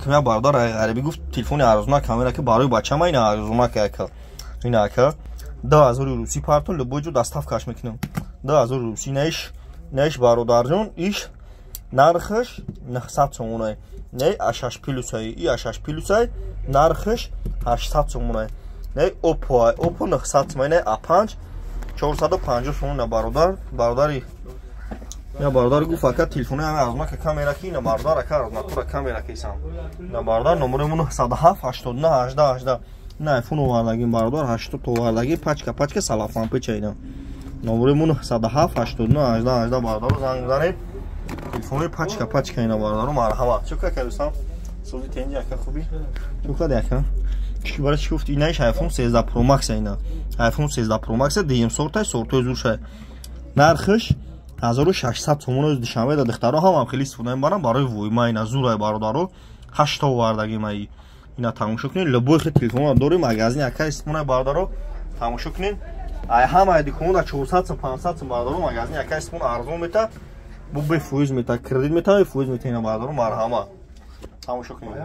алейкум. Я бародар ғарибӣ гуфт, телефони арзона камера ки барои бачама. Ина арзона ка, ака, ина, ака, 2000 русӣ партон, любой ҷо доставкаш мекунам. 2000 русӣ. Наиш, наиш, бародарҷон, иш нархаш 900 сомонай. Не, А6 плюсай, и А6 плюсай, нархаш 800 сомонай. Не, Оппо, Оппо 900 сомонай, не, А5 450 сомона, бародар. Бародари я бародар гуфт, ака, телефони ҳами арзона ка камера ки. Ина, бародар, ака, арзонатура камера кисам. Ина, бародар, номери мо 907 89 18 18. Ина айфон овардагим, бародар, 80 овардаги, пачка пачка салафан печа. Ина номери мо 907 89 18 18, бародару, занг бизанед. Телефони пачка пачка ина, бародару, марҳамат. Чӣ ка кардусам? Сузи тенҷи, ака, хуби? Чӣ кади, ака? Чӣ бара, чӣ гуфт? Инаиш iPhone 13 Pro Max. Ина iPhone 13 Pro Max, дуюм сортай, сортои зуршай, нархаш 1600 сомон. Оз Душанбе да духтаро ҳамам хеле истифода мебарам барои войма. Ина зурай, бародаро, ҳашта овардагим. Ай ина тамошо кунед, любой хел телефон дорем, магазин ака истифода, бародаро, тамошо кунед. Ай ҳамаи дуконда 400 сом, 500 сом, бародаро, магазин ака истифода арзон мета, бу бефоиз мета, кредит мета, бефоиз мета. Ина, бародаро, марҳамат, тамошо кунед.